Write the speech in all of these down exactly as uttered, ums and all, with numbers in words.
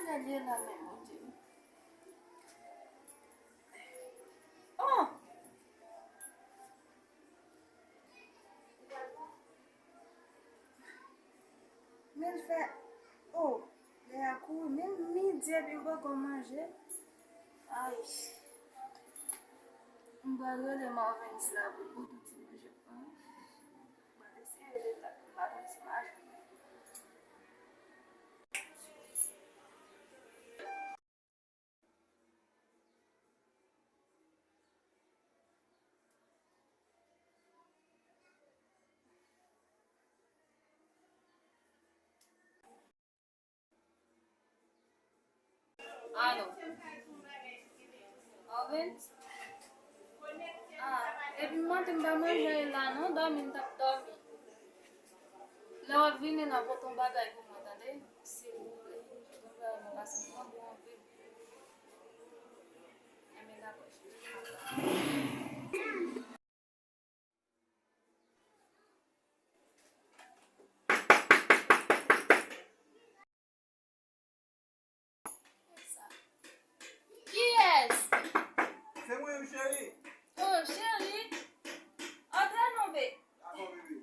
Gade la menm, Bondye. Oh! Men l fè, oh, lè a kouri, menm midi epi m poko manje. Ay. M pral rele Marvens la pou l pote ti manje pou mwen. M pral eseye rele l la, m pa konn si m a jwenn li. Alo. Marvens? Ah, epi maten m pa manje anyen la non, dòmi m t ap dòmi. Lè w ap vini la, pote yon bagay pou mwen, tande? Silvouplè. Yon bagay mwen pase m tankou anpil. Enben, dakò, cheri. Kiyès? Se mwen menm, cheri. Oh, cheri. Antre non, bebe. Dakò, bebe.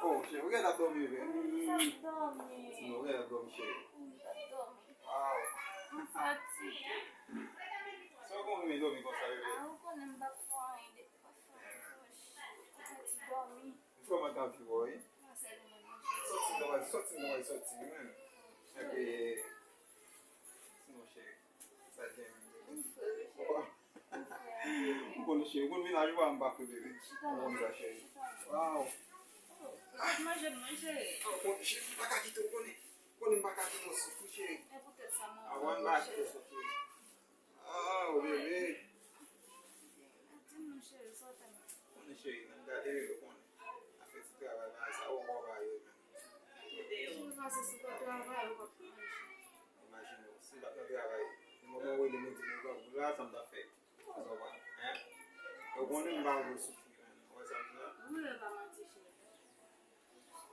Oh, cheri, ou gentan dòmi, bebe. Wi, m t ap dòmi. Sinon, ou gentan dòmi, cheri. Wi, m t ap dòmi. Waw. M fatige. Sa w konn renmen dòmi konsa, bebe? Ah, ou konnen m p ap fè anyen depi m ap fè anyen. Ou fè ti dòmi. Kòman t ap viv, wi? Sòti, nou pral sòti, nou pral sòti, wi, menm. Epi, sinon, cheri, sa gen menm. M konnen, cheri, ou konn vin a jou a, m pa fè bebe. Ou konn sa, cheri. Waw. Ou manje, manje. Ah, ou konnen, cheri, m pa ka kite, ou konnen. Ou konnen m pa ka kite w soufri, cheri. E poutèt sa, mwen. Avan m pa kite w soufri. Ah, bebe. Di m non, cheri, sa w fè m? Konnen, cheri, nan gade yo, konnen. Afè ti travay, bagay sa, ou ankò va yo menm. Cheri, pase si w pa travay, ou p ap manje. Imajine w, si m pa t nan travay, nan moman ou rele m, ou di m ou grangou la, sa m t ap fè. Ou konprann? Hein? Ou konnen m pa vle w soufri menm. Ou wè sa m di la? Wi, e pa manti, cheri.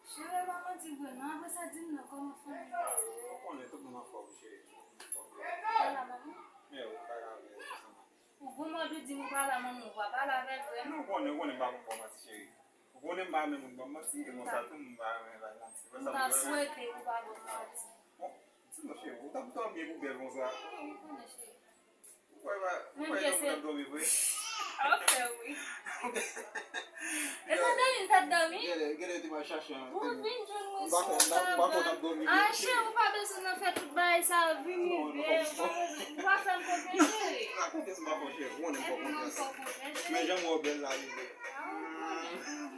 Cheri, pa manti vre non. Apre sa, di m non, kòman fanmi w ye? Ou konnen tout moun anfòm, cheri. Pale a manmi w? Men ou pale avè l, sa. Ou gon mòd ou di m ou pale a manmi w, ou pa pale avè l vre non. Non, ou konnen, ou konnen m pa konn ba w manti, cheri. Ou konnen m pa renmen moun ba m manti, e konsa tou m pa renmen bay manti. M ta swete ou pa ba m manti. Bon, di non, cheri, ou t ap dòmi pou bèl konsa. Wi, ou konnen, cheri. Ou kwè pa, ou kwè nan moun ap dòmi vre? Anfen, wi. E nan dòmi m t ap dòmi? Genlè, genlè te pral chache an. Ou vin jwenn mwen sou travay. M pa konn, m pa konn ap dòmi vre. Ah, cheri, ou pa bezwen nan fè tout bagay sa yo, vini, bebe. Ou pa fè m konfyans, cheri. Ou pa konfyans, m pa fè w, cheri. Ou konnen m fè w konfyans. Men jan m wè w bèl la, bebe. Ah, ou konnen.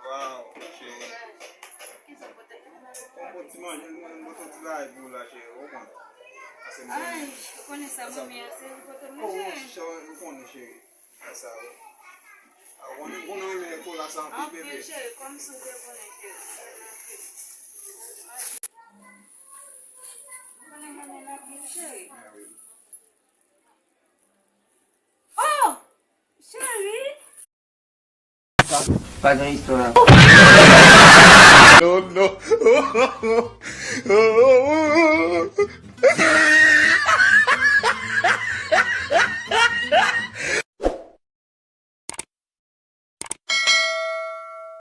Waw, cheri. Kisa w pote pou mwen? Mwen pote ti manje, mwen pote ti bagay pou ou la, cheri. Ou konn. Ay, ou konnen sa, manmi, se li pote manje. Oh, cheri, ou konnen, cheri. Sa, wi. Ah, ou konnen, ou konnen renmen kola sa anpil, bebe. Anpil, cheri, kòmsi ou te konnen ke. Ou konnen renmen anpil, cheri. Ah, wi. Oh! Cheri! Pa, pa gen istwa. Non, non.